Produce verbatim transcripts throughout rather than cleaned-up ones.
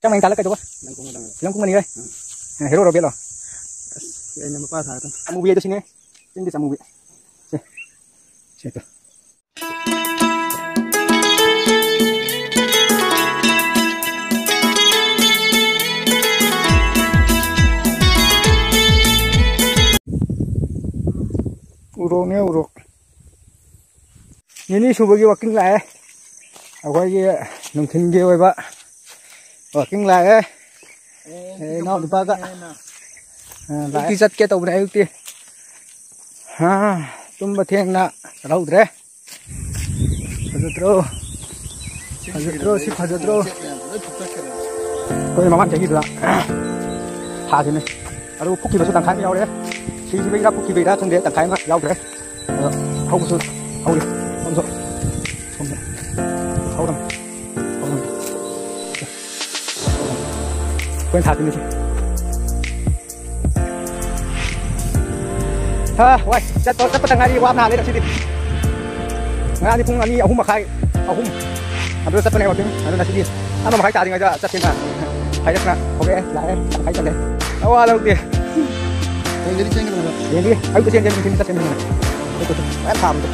ꯅꯪ ꯃꯥꯏ ꯇꯥꯂꯛ ꯀꯩꯗꯧꯕ? ꯐꯤꯂꯝ ꯀꯨꯝꯒꯅꯤ ꯍꯥꯏ꯫ ꯎꯝ꯫ ꯍꯦꯔꯣ ꯔꯣꯕꯦꯜꯂꯣ? ꯑꯁ, ꯑꯩꯅ ꯃꯄꯥ ꯁꯥꯔꯗꯝ꯫ ꯑꯃꯨꯕꯤ ꯍꯥꯏꯗꯣ ꯁꯤꯅꯦ꯫ ꯆꯤꯡꯒꯤ ꯆꯥꯃꯨꯕꯤ꯫ ꯁꯦ꯫ ꯁꯦ ꯇꯨ꯫ ꯎꯔꯣꯛꯅꯦ, ꯎꯔꯣꯛ꯫ ꯅꯤꯅꯤ ꯁꯨꯕꯒꯤ ꯋꯥꯛꯀꯤꯡ ꯂꯥꯛꯑꯦ꯫ ꯑꯩꯈꯣꯏꯒꯤ ꯅꯨꯡꯊꯤꯜꯒꯤ ꯑꯣꯏꯕ ꯋꯥꯛꯀꯤꯡ ꯂꯥꯛꯑꯦ꯫ ꯑꯦ, ꯏꯅꯥꯎ ꯅꯨꯄꯥꯒ꯫ ꯑ, ꯂꯥꯛꯑꯦ꯫ ꯑꯌꯨꯛꯇꯤ ꯆꯠꯀꯦ ꯇꯧꯕꯅꯦ, ꯑꯌꯨꯛꯇꯤ꯫ ꯑ, ꯇꯨꯝꯕ ꯊꯦꯡꯅ ꯆꯠꯍꯧꯗ꯭ꯔꯦ꯫ ꯐꯖꯗ꯭ꯔꯣ? ꯐꯖꯗ꯭ꯔꯣ? ꯁꯤ ꯐꯖꯗ꯭ꯔꯣ? ꯑꯩꯈꯣꯏ ꯃꯃꯥꯡ ꯆꯍꯤꯗꯨꯗ ꯊꯥꯈꯤꯕꯅꯦ꯫ ꯑꯗꯨ ꯐꯨꯛꯈꯤꯕꯁꯨ ꯇꯪꯈꯥꯏ ꯑꯃ ꯌꯥꯎꯔꯦ꯫ ꯁꯤꯈꯤꯕꯩꯔꯥ ꯐꯨꯛꯈꯤꯕꯩꯔꯥ ꯈꯪꯗꯦ, ꯇꯪꯈꯥꯏ ꯑꯃ ꯌꯥꯎꯈ꯭ꯔꯦ꯫ ꯑꯗꯣ ꯍꯧꯕꯁꯨ ꯍꯧꯔꯤ꯫ ꯁꯣꯝꯁꯨ꯫ ꯁꯣꯝꯗ꯫ ꯍꯧꯔꯝꯃꯤ꯫ ꯍꯧꯔꯝꯃꯤ꯫ ꯑꯩꯈꯣꯏꯅ ꯊꯥꯗꯣꯏꯅꯤ ꯁꯤ꯫ ꯍꯥ, ꯋꯥꯏ꯫ ꯆꯠꯄ, ꯆꯠꯄꯇ ꯉꯥꯏꯔꯤ, ꯋꯥꯕꯅ ꯍꯥꯜꯂꯦ ꯉꯁꯤꯗꯤ꯫ ꯉꯔꯥꯡꯗꯤ ꯄꯨꯡ ꯑꯅꯤ, ꯑꯍꯨꯝ ꯃꯈꯥꯏ, ꯑꯍꯨꯝ ꯑꯗꯨꯗ ꯆꯠꯄꯅꯦ ꯋꯥꯛꯀꯤꯡ꯫ ꯑꯗꯣ ꯉꯁꯤꯗꯤ ꯑꯃ ꯃꯈꯥꯏ ꯇꯥꯗ꯭ꯔꯤꯉꯩꯗ ꯆꯠꯁꯦꯅ ꯍꯥꯏꯔꯛꯇꯅ ꯍꯧꯔꯛꯑꯦ, ꯂꯥꯛꯑꯦ, ꯑꯃ ꯃꯈꯥꯏ ꯆꯠꯂꯦ꯫ ꯑꯋꯥ ꯂꯧꯗꯦ꯫ ꯍꯌꯦꯡꯗꯤ ꯆꯦꯟꯒꯗ꯭ꯔꯣ? ꯍꯌꯦꯡꯗꯤ ꯑꯌꯨꯛꯇ ꯆꯦꯟꯁꯦ, ꯅꯨꯡꯊꯤꯜꯗ ꯆꯠꯁꯦ, ꯅꯨꯡꯊꯤꯜꯗ꯫ ꯑꯌꯨꯛꯇ ꯆꯠ-, ꯃꯌꯥꯝ ꯊꯥꯕꯗꯣ꯫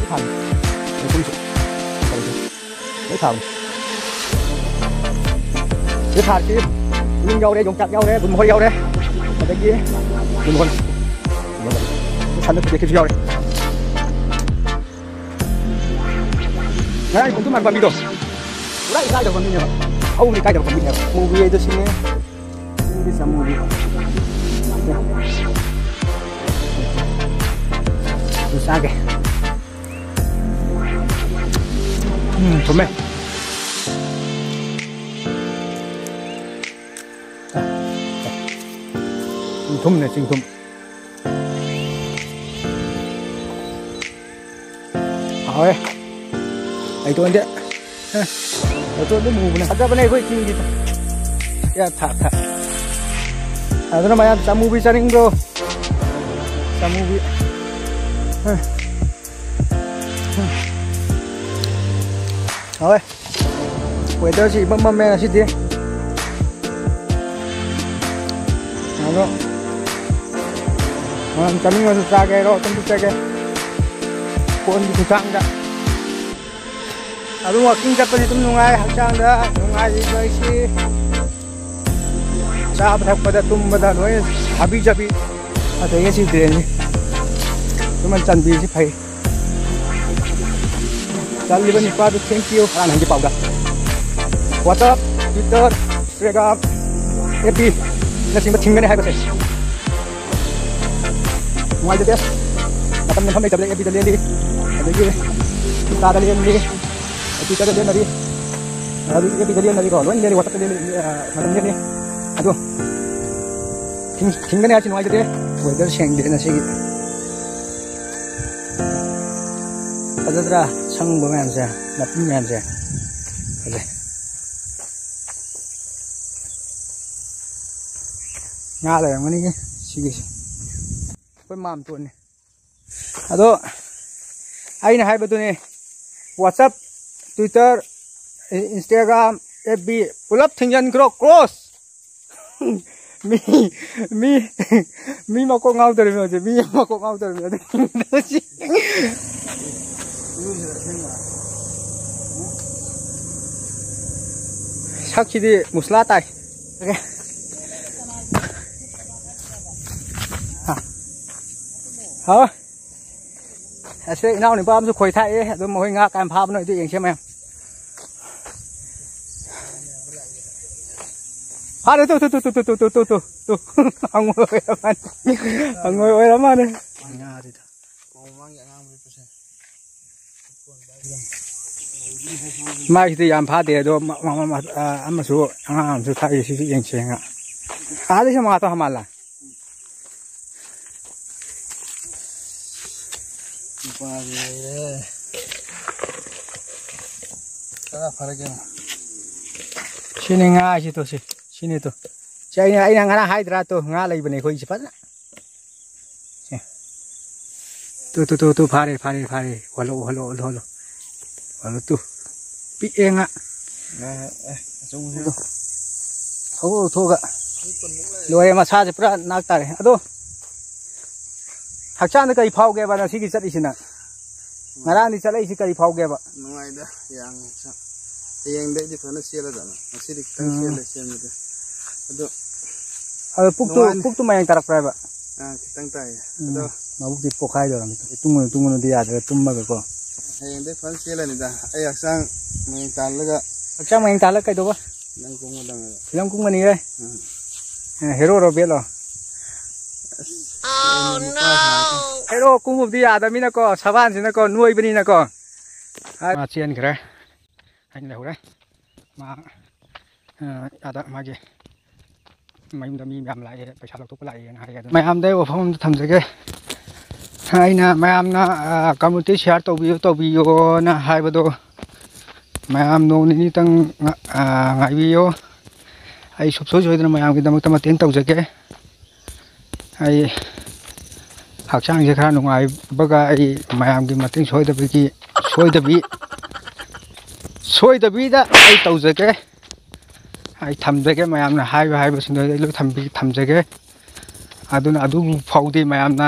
ꯊꯥꯕꯗꯣ꯫ ꯂꯣꯏ ꯊꯥꯕꯅꯤ꯫ ꯁꯤ ꯊꯥꯔꯁꯤ꯫ ꯌꯨꯝ ꯌꯥꯎꯔꯦ, ꯌꯣꯡꯆꯥꯛ ꯌꯥꯎꯔꯦ, ꯒꯨꯟꯃꯣꯍꯣꯔ ꯌꯥꯎꯔꯦ꯫ ꯑꯗꯒꯤ ꯒꯨꯟꯃꯣꯍꯣꯔ꯫ ꯁꯟꯗ ꯊꯨꯗꯦꯛꯈꯤꯕꯁꯨ ꯌꯥꯎꯔꯦ꯫ ꯉꯔꯥꯡ ꯄꯨꯡ ꯃꯥꯟ ꯄꯥꯝꯕꯤꯗꯣ꯫ ꯄꯨꯔꯥ ꯏꯀꯥꯏꯗꯕ ꯄꯥꯝꯕꯤꯅꯦꯕ꯫ ꯍꯧꯕꯗꯤ ꯏꯀꯥꯏꯗꯕ ꯄꯥꯝꯕꯤꯅꯦꯕ꯫ ꯃꯨꯕꯤ ꯍꯥꯏꯗꯣ ꯁꯤꯅꯦ꯫ ꯁꯤꯗꯤ ꯆꯥꯃꯨꯕꯤ꯫ ꯑꯗꯨ ꯆꯥꯒꯦ꯫ ꯎꯝ, ꯊꯨꯝꯃꯦ꯫ ꯆꯤꯡꯊꯨꯝꯅꯦ, ꯆꯤꯡꯊꯨꯝ꯫ ꯍꯥꯎꯋꯦ꯫ ꯂꯩꯇꯣꯟꯁꯦ꯫ ꯍ꯫ ꯂꯩꯇꯣꯟꯁꯦ ꯃꯨꯕꯅꯦ꯫ ꯐꯖꯕꯅꯦ ꯑꯩꯈꯣꯏ ꯆꯤꯡꯁꯤꯗ꯫ ꯌꯥ, ꯊꯥ, ꯊꯥ꯫ ꯑꯗꯨꯅ ꯃꯌꯥꯝ ꯆꯥꯃꯨꯕꯤ ꯆꯥꯅꯤꯡꯕ꯭ꯔꯣ? ꯆꯥꯃꯨꯕꯤ꯫ ꯍ꯫ ꯍ꯫ ꯍꯥꯎꯋꯦ꯫ Weatherꯁꯤ ꯏꯃꯝ ꯃꯝꯃꯦ ꯉꯁꯤꯗꯤ꯫ ꯑꯗꯣ ꯃꯌꯥꯝ ꯆꯥꯅꯤꯡꯉꯁꯨ ꯆꯥꯒꯦ ꯍꯥꯏꯔꯣ, ꯑꯗꯨꯝ ꯆꯠꯆꯒꯦ꯫ ꯐꯣꯟꯒꯤ ꯈꯨꯠꯊꯥꯡꯗ꯫ ꯑꯗꯨꯝ walking ꯆꯠꯄꯁꯦ ꯑꯗꯨꯝ ꯅꯨꯡꯉꯥꯏ, ꯍꯛꯆꯥꯡꯗ ꯅꯨꯡꯉꯥꯏꯔꯤꯕ ꯑꯩꯁꯤ꯫ ꯆꯥꯕ ꯊꯛꯄꯗ, ꯇꯨꯝꯕꯗ ꯂꯣꯏꯅ ꯍꯥꯕꯤ ꯖꯥꯕꯤ꯫ ꯑꯗꯒꯤ ꯁꯤ drainꯁꯤ ꯑꯗꯨꯃꯥꯏꯅ ꯆꯟꯕꯤꯔꯤꯁꯤ ꯐꯩ꯫ ꯆꯜꯂꯤꯕ ꯅꯤꯄꯥꯗꯨ thank you ꯍꯥꯟꯅ ꯍꯟꯒꯤ ꯄꯥꯎꯗ꯫ WhatsApp, Twitter, Instagram, F B ꯅꯆꯤꯡꯕ ꯊꯤꯡꯒꯅꯤ ꯍꯥꯏꯕꯁꯦ ꯅꯨꯡꯉꯥꯏꯖꯗꯦ꯫ ꯃꯇꯝ ꯅꯝꯐꯝ ꯂꯩꯇꯕꯗ F Bꯗ ꯂꯦꯜꯂꯤ, ꯑꯗꯒꯤ Instaꯗ ꯂꯦꯜꯂꯤ, Twitterꯗ ꯂꯦꯟꯅꯔꯤ, ꯑꯗꯒꯤ F Bꯗ ꯂꯦꯟꯅꯔꯤꯀꯣ, ꯂꯣꯏ ꯂꯦꯜꯂꯤ, WhatsAppꯇ ꯂꯦꯜꯂꯤ, ꯑ, ꯃꯇꯝ ꯂꯦꯜꯂꯤ꯫ ꯑꯗꯣ ꯊꯤꯡ-, ꯊꯤꯡꯒꯅꯤ ꯍꯥꯏꯁꯤ ꯅꯨꯡꯉꯥꯏꯖꯗꯦ꯫ Weather ꯁꯦꯡꯗꯦ ꯉꯁꯤꯒꯤ꯫ ꯐꯖꯗ꯭ꯔꯥ? ꯁꯪꯕ ꯃꯌꯥꯝꯁꯦ, ꯅꯥꯄꯤ ꯃꯌꯥꯝꯁꯦ꯫ ꯐꯖꯩ꯫ ꯉꯥ ꯂꯩꯔꯝꯒꯅꯤ ꯁꯤꯒꯤꯁꯦ꯫ ꯑꯩꯈꯣꯏ ꯃꯥꯝꯇꯣꯟꯅꯤ꯫ ꯑꯗꯣ ꯑꯩꯅ ꯍꯥꯏꯕꯗꯨꯅꯤ, WhatsApp, Twitter, Instagram, F B ꯄꯨꯂꯞ ꯊꯤꯡꯖꯤꯟꯈ꯭ꯔꯣ, close꯫ ꯃꯤ, ꯃꯤ, ꯃꯤ ꯃꯀꯣꯛ ꯉꯥꯎꯗꯧꯔꯤꯕꯅꯤ ꯍꯧꯖꯤꯛ, ꯃꯤ ꯃꯀꯣꯛ ꯉꯥꯎꯗꯧꯔꯤꯕꯅꯤ ꯍꯧꯖꯤꯛ꯫ ꯁꯛꯁꯤꯗꯤ ꯃꯨꯁꯂꯥ ꯇꯥꯏ꯫ ꯍꯥ꯫ ꯍꯥꯎ꯫ ꯑꯁꯤ ꯏꯅꯥꯎ ꯅꯨꯄꯥ ꯑꯃꯁꯨ ꯈꯣꯏ ꯊꯥꯛꯑꯦ꯫ ꯑꯗꯨꯝ ꯃꯈꯣꯏ ꯉꯥ ꯀꯌꯥꯝ ꯐꯥꯕꯅꯣ ꯑꯗꯨ ꯌꯦꯡꯁꯦ ꯃꯌꯥꯝ꯫ ꯐꯥꯔꯦ, ꯇꯨ, ꯇꯨ꯫ ꯍꯪꯉꯣꯏ ꯑꯣꯏꯔ ꯃꯥꯜꯂꯦ꯫ ꯍꯪꯉꯣꯏ ꯑꯣꯏꯔ ꯃꯥꯜꯂꯦ꯫ ꯃꯥꯒꯤꯗꯤ ꯌꯥꯝ ꯐꯥꯗꯦ, ꯑꯗꯣ ꯃ-, ꯃ-, ꯃ-, ꯑ, ꯑꯃꯁꯨ, ꯑꯉꯥꯡ ꯑꯃꯁꯨ ꯊꯥꯛꯏ, ꯁꯤꯁꯨ ꯌꯦꯡꯁꯦ ꯉꯥ꯫ ꯑꯥꯗꯩꯁꯨ ꯃꯉꯥ ꯇꯧ ꯍꯃꯥꯜꯂ꯫ ꯅꯨꯄꯥꯗꯤ ꯂꯩꯔꯦ꯫ ꯈꯔ ꯐꯔꯦ ꯀꯩꯅꯣ꯫ ꯁꯤꯅꯤ ꯉꯥ ꯍꯥꯏꯁꯤ ꯇꯣ, ꯁꯤ, ꯁꯤꯅꯤ ꯇꯣ꯫ ꯁꯤ ꯑꯩꯅ, ꯑꯩꯅ ꯉꯔꯥꯡ ꯍꯥꯏꯗ꯭ꯔꯥ ꯇꯣ, ꯉꯥ ꯂꯩꯕꯅꯦ ꯑꯩꯈꯣꯏꯒꯤꯁꯤ ꯐꯖꯅ꯫ ꯁꯦ꯫ ꯇꯨ, ꯇꯨ, ꯇꯨ, ꯇꯨ, ꯐꯥꯔꯦ, ꯐꯥꯔꯦ, ꯐꯥꯔꯦ꯫ ꯍꯣꯜꯂꯣ, ꯍꯣꯜꯂꯣ, ꯍꯣꯜꯂꯣ, ꯍꯣꯜꯂꯣ꯫ ꯍꯣꯜꯂꯣ ꯇꯨ꯫ ꯄꯤꯛꯑꯦ ꯉꯥ꯫ ꯑꯦ, ꯑꯦ, ꯑꯆꯧꯕꯁꯤꯔꯣ? ꯊꯣꯛꯑꯣ, ꯊꯣꯛꯑꯒ꯫ ꯂꯣꯏꯔꯦ, ꯃꯁꯥꯁꯦ ꯄꯨꯔꯥ ꯅꯥꯛ ꯇꯥꯔꯦ꯫ ꯑꯗꯣ ꯍꯛꯆꯥꯡꯗ ꯀꯔꯤ ꯐꯥꯎꯒꯦꯕ ꯉꯁꯤꯒꯤ ꯆꯠꯂꯤꯁꯤꯅ? ꯉꯔꯥꯡꯗꯤ ꯆꯠꯂꯛꯏꯁꯤ ꯀꯔꯤ ꯐꯥꯎꯒꯦꯕ? ꯅꯨꯡꯉꯥꯏꯗ, ꯌꯥꯡꯉꯦ ꯍꯛꯆꯥꯡ꯫ ꯍꯌꯦꯡꯗꯩꯗꯤ ꯐꯖꯅ ꯆꯦꯜꯂꯗꯕꯅꯤ꯫ ꯉꯁꯤꯗꯤ ꯈꯤꯇꯪ ꯎꯝ꯫ ꯆꯦꯜꯂꯦ, ꯆꯦꯟꯕꯗꯤ꯫ ꯑꯗꯣ ꯑꯗꯣ ꯄꯨꯛꯇꯨ, ꯅꯨꯡꯉꯥꯏꯅꯤ꯫ ꯄꯨꯛꯇꯨ ꯃꯌꯥꯡ ꯇꯥꯔꯛꯄ꯭ꯔꯥ ꯍꯥꯏꯕ? ꯑꯥ, ꯈꯤꯇꯪ ꯇꯥꯏꯌꯦ꯫ ꯎꯝ, ꯑꯗꯣ ꯃꯕꯨꯛꯇꯤ ꯄꯣꯛꯈꯥꯏꯗꯧꯔꯝꯃꯤ꯫ ꯇꯨꯝꯒꯅꯨ, ꯇꯨꯝꯒꯅꯨꯗꯤ ꯌꯥꯗ꯭ꯔꯦ, ꯇꯨꯝꯃꯒꯀꯣ꯫ ꯍꯌꯦꯡꯗꯩ ꯐꯖꯅ ꯆꯦꯜꯂꯅꯤꯗ꯫ ꯑꯩ ꯍꯛꯆꯥꯡ ꯃꯌꯦꯡ ꯇꯥꯍꯜꯂꯒ꯫ ꯍꯛꯆꯥꯡ ꯃꯌꯦꯡ ꯇꯥꯍꯜꯂꯒ ꯀꯩꯗꯧꯕ? ꯅꯪ ꯀꯨꯝꯒꯗꯕꯅꯦꯕ꯫ ꯐꯤꯂꯝ ꯀꯨꯝꯒꯅꯤꯌꯦ꯫ ꯎꯝ꯫ ꯑꯦ, ꯍꯦꯔꯣꯔꯣ ꯕꯦꯠꯂꯣ? ꯑꯁ, ꯑꯩ ꯅꯨꯄꯥ ꯁꯥꯔꯦ꯫ ꯍꯦꯔꯣ ꯀꯨꯝꯃꯨꯕꯗꯤ ꯌꯥꯗꯕꯅꯤꯅꯀꯣ, ꯁꯕꯥꯟꯁꯤꯅꯀꯣ, ꯅꯣꯏꯕꯅꯤꯅꯀꯣ꯫ ꯃꯥ ꯆꯦꯟꯈ꯭ꯔꯦ꯫ ꯑꯩꯅ ꯂꯩꯍꯧꯔꯦ꯫ ꯃꯥ, ꯑ, ꯑꯥꯗ ꯃꯥꯒꯤ ꯃꯌꯨꯝꯗ ꯃꯤ ꯃꯌꯥꯝ ꯂꯥꯛꯑꯦ, ꯄꯩꯁꯥ ꯂꯧꯊꯣꯛꯄ ꯂꯥꯛꯑꯦꯅ ꯍꯥꯏꯌꯦ꯫ ꯑꯗꯨ ꯃꯌꯥꯝꯗ ꯑꯩ ꯋꯥꯐꯝ ꯑꯃ ꯊꯝꯖꯒꯦ꯫ ꯑꯩꯅ ꯃꯌꯥꯝꯅ, ꯑ, community share ꯇꯧꯕꯤꯌꯨ, ꯇꯧꯕꯤꯌꯣꯅ ꯍꯥꯏꯕꯗꯣ, ꯃꯌꯥꯝ ꯅꯣꯡ ꯅꯤꯅꯤꯇꯪ ꯉ-, ꯑ, ꯉꯥꯏꯕꯤꯌꯣ꯫ ꯑꯩ ꯁꯨꯡꯁꯣꯏ ꯁꯣꯏꯗꯅ ꯃꯌꯥꯝꯒꯤꯗꯃꯛꯇ ꯃꯇꯦꯡ ꯇꯧꯖꯒꯦ꯫ ꯑꯩ ꯍꯛꯆꯥꯡꯁꯦ ꯈꯔ ꯅꯨꯡꯉꯥꯏꯕꯒ ꯑꯩ ꯃꯌꯥꯝꯒꯤ ꯃꯇꯦꯡ ꯁꯣꯏꯗꯕꯒꯤ, ꯁꯣꯏꯗꯕꯤ, ꯁꯣꯏꯗꯕꯤꯗ ꯑꯩ ꯇꯧꯖꯒꯦ꯫ ꯑꯩ ꯊꯝꯖꯒꯦ, ꯃꯌꯥꯝꯅ ꯍꯥꯏꯕ ꯍꯥꯏꯕꯁꯤꯡꯗꯣ ꯑꯩ ꯂꯣꯏ ꯊꯝꯕꯤ-, ꯊꯝꯖꯒꯦ꯫ ꯑꯗꯨꯅ ꯑꯗꯨ ꯐꯥꯎꯗꯤ ꯃꯌꯥꯝꯅ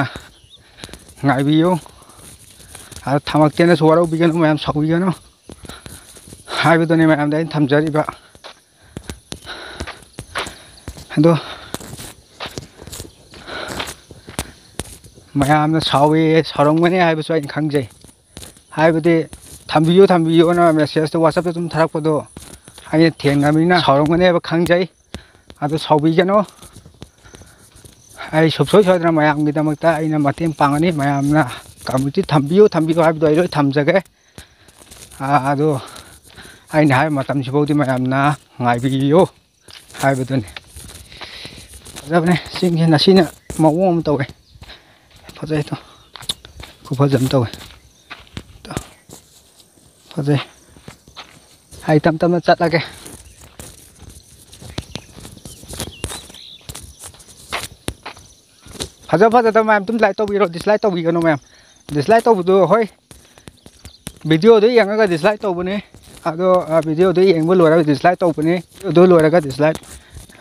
ꯉꯥꯏꯕꯤꯌꯨ꯫ ꯑꯗ ꯊꯝꯃꯛꯇꯦꯅꯁꯨ ꯋꯥꯔꯧꯕꯤꯒꯅꯨ, ꯃꯌꯥꯝ ꯁꯥꯎꯕꯤꯒꯅꯨ ꯍꯥꯏꯕꯗꯨꯅꯤ ꯃꯌꯥꯝꯗ ꯑꯩꯅ ꯊꯝꯖꯔꯤꯕ꯫ ꯑꯗꯣ ꯃꯌꯥꯝꯅ ꯁꯥꯎꯏ, ꯁꯥꯎꯔꯝꯒꯅꯤ ꯍꯥꯏꯕꯁꯨ ꯑꯩꯅ ꯈꯪꯖꯩ꯫ ꯍꯥꯏꯕꯗꯤ ꯊꯝꯕꯤꯌꯨ, ꯊꯝꯕꯤꯌꯨꯅ message ꯇꯣ WhatsApp ꯇ ꯑꯗꯨꯝ ꯊꯥꯔꯛꯄꯗꯣ ꯑꯩꯅ ꯊꯦꯡꯅꯕꯅꯤꯅ ꯁꯥꯎꯔꯝꯒꯅꯦꯕ ꯈꯪꯖꯩ꯫ ꯑꯗꯨ ꯁꯥꯎꯕꯤꯒꯅꯨ꯫ ꯑꯩ ꯁꯨꯡꯁꯣꯏ ꯁꯣꯏꯗꯅ ꯃꯌꯥꯝꯒꯤꯗꯃꯛꯇ ꯑꯩꯅ ꯃꯇꯦꯡ ꯄꯥꯡꯒꯅꯤ꯫ ꯃꯌꯥꯝꯅ community ꯊꯝꯕꯤꯌꯨ, ꯊꯝꯕꯤꯌꯨ ꯍꯥꯏꯕꯗꯣ ꯑꯩ ꯂꯣꯏ ꯊꯝꯖꯒꯦ꯫ ꯑꯥ, ꯑꯗꯨ ꯑꯩꯅ ꯍꯥꯏꯕ ꯃꯇꯝꯁꯤꯐꯥꯎꯗꯤ ꯃꯌꯥꯝꯅ ꯉꯥꯏꯕꯤꯌꯨ ꯍꯥꯏꯕꯗꯨꯅꯤ꯫ ꯐꯖꯕꯅꯦ ꯆꯤꯡꯁꯦ, ꯉꯁꯤꯅ ꯃꯑꯣꯡ ꯑꯃ ꯇꯧꯋꯦ꯫ ꯐꯖꯩꯗꯣ, ꯈꯨꯐꯖ ꯑꯃ ꯇꯧꯋꯦ꯫ ꯐꯖꯩ꯫ ꯑꯩ ꯇꯞ ꯇꯞꯅ ꯆꯠꯂꯒꯦ꯫ ꯐꯖ ꯐꯖꯗꯕ ꯃꯌꯥꯝ ꯑꯗꯨꯝ like ꯇꯧꯕꯤꯔꯣ, dislike ꯇꯧꯕꯤꯒꯅꯨ ꯃꯌꯥꯝ꯫ Dislike ꯇꯧꯕꯗꯣ ꯍꯣꯏ, ꯚꯤꯗꯤꯑꯣꯗꯨ ꯌꯦꯡꯉꯒ ꯗꯤꯁꯂꯥꯏꯛ ꯇꯧꯕꯅꯤ꯫ ꯑꯗꯣ, ꯑ, ꯚꯤꯗꯤꯑꯣꯗꯨ ꯌꯦꯡꯕ ꯂꯣꯏꯔꯒ ꯗꯤꯁꯂꯥꯏꯛ ꯇꯧꯕꯅꯤ꯫ ꯚꯤꯗꯤꯑꯣꯗꯨ ꯂꯣꯏꯔꯒ ꯗꯤꯁꯂꯥꯏꯛ,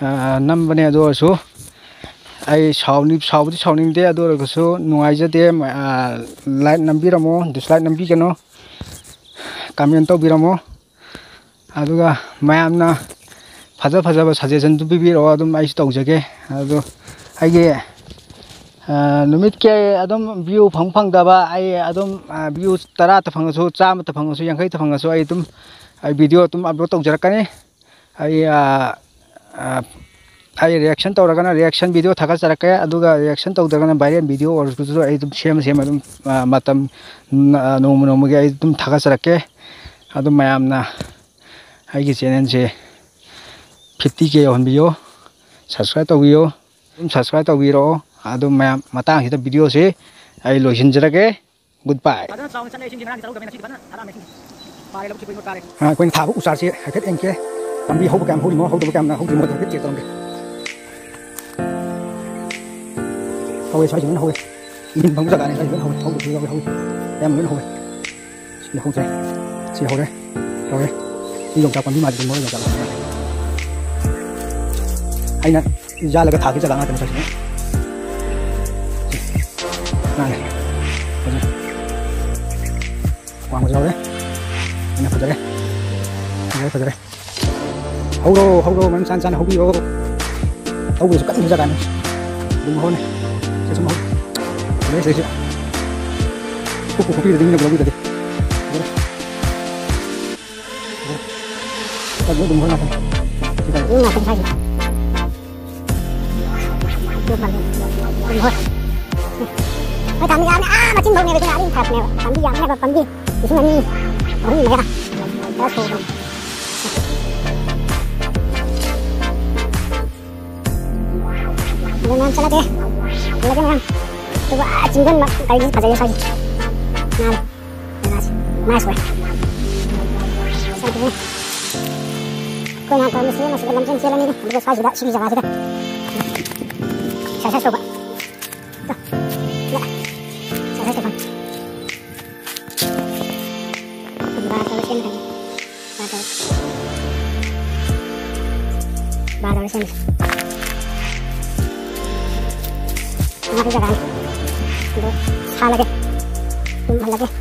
ꯑ, ꯅꯝꯕꯅꯦ꯫ ꯑꯗꯨ ꯑꯣꯏꯔꯁꯨ ꯑꯩ ꯁꯥꯎꯅꯤ-, ꯁꯥꯎꯕꯗꯤ ꯁꯥꯎꯅꯤꯡꯗꯦ꯫ ꯑꯗꯨ ꯑꯣꯏꯔꯒꯁꯨ ꯅꯨꯡꯉꯥꯏꯖꯗꯦ꯫ ꯃ-, ꯑ, ꯂꯥꯏꯛ ꯅꯝꯕꯤꯔꯝꯃꯣ, ꯗꯤꯁꯂꯥꯏꯛ ꯅꯝꯕꯤꯒꯅꯨ, ꯀꯃꯦꯟ ꯇꯧꯕꯤꯔꯝꯃꯣ꯫ ꯑꯗꯨꯒ ꯃꯌꯥꯝꯅ ꯐꯖ ꯐꯖꯕ ꯁꯖꯦꯁꯟꯁꯨ ꯄꯤꯕꯤꯔꯛꯑꯣ, ꯑꯗꯨꯝ ꯑꯩꯁꯨ ꯇꯧꯖꯒꯦ꯫ ꯑꯗꯣ ꯑꯩꯒꯤ, ꯑ, ꯅꯨꯃꯤꯠꯀꯤ ꯑꯗꯨꯝ ꯚ꯭ꯌꯨ ꯐꯪ ꯐꯪꯗꯕ, ꯑꯩ ꯑꯗꯨꯝ, ꯑ, ꯚ꯭ꯌꯨ ꯇꯔꯥꯇ ꯐꯪꯉꯁꯨ, ꯆꯥꯝꯃꯇ ꯐꯪꯉꯁꯨ, ꯌꯥꯡꯈꯩꯇ ꯐꯪꯉꯁꯨ, ꯑꯩ ꯑꯗꯨꯝ, ꯑꯩ ꯚꯤꯗꯤꯑꯣ ꯑꯗꯨꯝ ꯑꯞꯂꯣꯗ ꯇꯧꯖꯔꯛꯀꯅꯤ꯫ ꯑꯩ, ꯑ, ꯑ, ꯑꯩ ꯔꯤꯌꯦꯛꯁꯟ ꯇꯧꯔꯒꯅ ꯔꯤꯌꯦꯛꯁꯟ ꯚꯤꯗꯤꯑꯣ ꯊꯥꯒꯠꯆꯔꯛꯀꯦ, ꯑꯗꯨꯒ ꯔꯤꯌꯦꯛꯁꯟ ꯇꯧꯗ꯭ꯔꯒꯅ ꯚꯥꯏꯔꯦꯜ ꯚꯤꯗꯤꯑꯣ ꯑꯣꯏꯔꯁꯨ ꯑꯩ ꯑꯗꯨꯝ ꯁꯦꯝ ꯁꯦꯝ ꯑꯗꯨꯝ, ꯑ, ꯃꯇꯝ, ꯎꯝ, ꯑ, ꯅꯣꯡꯃ ꯅꯣꯡꯃꯒꯤ ꯑꯩ ꯑꯗꯨꯝ ꯊꯥꯒꯠꯆꯔꯛꯀꯦ꯫ ꯑꯗꯨꯝ ꯃꯌꯥꯝꯅ ꯑꯩꯒꯤ ꯆꯦꯅꯦꯜꯁꯦ ꯐꯤꯐꯇꯤ ꯀꯦ ꯌꯧꯍꯟꯕꯤꯌꯣ, ꯁꯕꯁꯀ꯭ꯔꯥꯏꯕ ꯇꯧꯕꯤꯌꯣ, ꯑꯗꯨꯝ ꯁꯕꯁꯀ꯭ꯔꯥꯏꯕ ꯇꯧꯕꯤꯔꯛꯑꯣ꯫ ꯑꯗꯨꯝ ꯃꯌꯥꯝ, ꯃꯇꯥꯡꯁꯤꯗ ꯚꯤꯗꯤꯑꯣꯁꯦ ꯑꯩ ꯂꯣꯏꯁꯤꯟꯖꯔꯒꯦ꯫ ꯒꯨꯗ ꯕꯥꯏ꯫ ꯐꯖꯅ ꯆꯥꯎꯅ ꯆꯠꯂꯦ ꯏꯁꯤꯡꯁꯦ, ꯉꯔꯥꯡꯒꯤ ꯆꯠꯍꯧꯗꯕꯅꯤ, ꯉꯁꯤꯗꯤ ꯐꯖꯅ ꯊꯥꯔꯛꯑꯝꯃꯦ ꯏꯁꯤꯡꯁꯦ꯫ ꯄꯥꯔꯦ, ꯂꯧꯕꯨꯛꯁꯦ ꯄꯨꯡ ꯇꯥꯔꯦ꯫ ꯑ, ꯑꯩꯈꯣꯏꯅ ꯊꯥꯕ ꯎ ꯆꯥꯔꯁꯦ ꯍꯥꯏꯐꯦꯠ ꯌꯦꯡꯒꯦ꯫ ꯄꯥꯝꯕꯤ ꯍꯧꯕ ꯀꯌꯥꯝ ꯍꯧꯔꯤꯃꯣ, ꯍꯧꯗꯕ ꯀꯌꯥꯝꯅ ꯍꯧꯗ꯭ꯔꯤꯃꯣ ꯍꯥꯏꯐꯦꯠ ꯆꯦꯛ ꯇꯧꯔꯝꯒꯦ꯫ ꯍꯧꯋꯦ, ꯁ꯭ꯋꯥꯏꯁꯤ ꯂꯣꯏꯅ ꯍꯧꯋꯦ꯫ ꯏꯟ ꯐꯪꯕ ꯖꯒꯥꯅꯤ, ꯁ꯭ꯋꯥꯏꯁꯤ ꯂꯣꯏꯅ ꯍꯧꯋꯦ꯫ ꯍꯧꯗꯕꯁꯨ ꯌꯥꯎꯋꯦ, ꯍꯧꯋꯦ꯫ ꯑꯌꯥꯝꯕ ꯂꯣꯏꯅ ꯍꯧꯋꯦ꯫ ꯁꯤꯗ ꯍꯧꯗ꯭ꯔꯦ꯫ ꯁꯤ ꯍꯧꯔꯦ꯫ ꯁꯤ ꯌꯣꯡꯆꯥꯛ ꯄꯥꯝꯕꯤ ꯃꯥꯜꯂꯤ, ꯃꯣꯏ ꯌꯣꯡꯆꯥꯛ ꯄꯥꯝꯕꯤ ꯃꯥꯜꯂꯤ꯫ ꯑꯩꯅ ꯌꯥꯜꯂꯒ ꯊꯥꯒꯤ ꯖꯒꯥ ꯉꯥꯛꯇꯅꯤ ꯁ꯭ꯋꯥꯏꯁꯤꯅ꯫ ꯃꯥꯅꯦ꯫ ꯐꯖꯅ꯫ ꯋꯥꯡꯕꯁꯨ ꯌꯥꯎꯔꯦ꯫ ꯑꯩꯅ ꯐꯖꯔꯦ꯫ ꯐꯖꯔꯦ, ꯐꯖꯔꯦ꯫ ꯍꯧꯔꯣ, ꯍꯧꯔꯣ, ꯃꯔꯝ ꯆꯥꯅ ꯆꯥꯅ ꯍꯧꯕꯤꯔꯣ꯫ ꯍꯧꯕꯗꯁꯨ ꯀꯟꯅ ꯖꯒꯥꯅꯤ꯫ ꯑꯗꯨꯝ ꯍꯧꯔꯅꯤ꯫ ꯁꯤ ꯁꯨꯝ ꯍꯧ-, ꯐꯖꯔꯦ, ꯁꯤꯗꯩꯁꯤꯗ꯫ ꯀꯨꯞꯄꯨ ꯀꯨꯞꯄꯤꯔꯗꯤ ꯃꯤꯅ ꯂꯧꯕꯤꯗ꯭ꯔꯗꯤ꯫ ꯐꯖꯔꯦ꯫ ꯐꯖꯔꯦ꯫ ꯐꯖꯔꯦ, ꯑꯗꯨꯝ ꯍꯧꯔ ꯉꯥꯛꯇꯅꯤ꯫ ꯁꯤ ꯐꯖꯔꯦ꯫ ꯃꯤ ꯉꯥꯛꯇꯅꯤ ꯁ꯭ꯋꯥꯏꯁꯤꯗꯤ꯫ ꯍꯣꯏ, ꯄꯥꯝꯕꯤ ꯌꯥꯝꯅ ꯑꯥ ꯃꯆꯤꯟ ꯐꯥꯎꯅꯦꯕ, ꯑꯗꯨꯅ ꯑꯗꯨꯝ ꯊꯥꯔꯛꯄꯅꯦꯕ꯫ ꯄꯥꯝꯕꯤ ꯌꯥꯝꯅꯦꯕ, ꯄꯥꯝꯕꯤ ꯂꯤꯁꯤꯡ ꯑꯅꯤ, ꯑꯍꯨꯝ ꯃꯌꯥ ꯈꯔ ꯁꯨꯕꯅꯦ꯫ ꯑꯗꯨ ꯃꯌꯥꯝ ꯆꯠꯂꯒꯦ, ꯆꯠꯂꯒꯦ ꯃꯌꯥꯝ꯫ ꯑꯗꯨꯒ ꯑꯥ ꯆꯤꯡꯖꯟꯕ ꯒꯥꯔꯤꯁꯤ ꯐꯖꯩꯌꯦ ꯁ꯭ꯋꯥꯏꯁꯦ꯫ ꯅꯥꯜꯂꯦ꯫ ꯖꯒꯥꯁꯦ ꯅꯥꯏꯁ ꯑꯣꯏ꯫ ꯆꯠꯂꯦ꯫ ꯑꯩꯈꯣꯏ ꯅꯍꯥꯟ ꯇꯧꯔꯝꯃꯤꯁꯦ ꯃꯁꯤꯗ ꯂꯝꯖꯦꯟ ꯆꯦꯜꯂꯅꯤ, ꯑꯗꯨꯒ ꯁ꯭ꯋꯥꯏꯁꯤꯗ, ꯁꯤꯒꯤ ꯖꯒꯥꯁꯤꯗ ꯑꯦꯛꯁꯔꯁꯥꯏꯁ ꯇꯧꯕ꯫ ꯇꯣ꯫ ꯁꯤꯗ ꯑꯦꯛꯁꯔꯁꯥꯏꯁ ꯇꯧꯐꯝ꯫ ꯕꯥꯔ ꯇꯧꯔ ꯁꯦꯝꯃꯤꯁꯦ꯫ ꯃꯥꯒꯤ ꯖꯒꯥꯅꯤ꯫ ꯑꯗꯣ ꯁꯥꯜꯂꯒꯦ꯫ ꯇꯨꯝꯍꯜꯂꯒꯦ꯫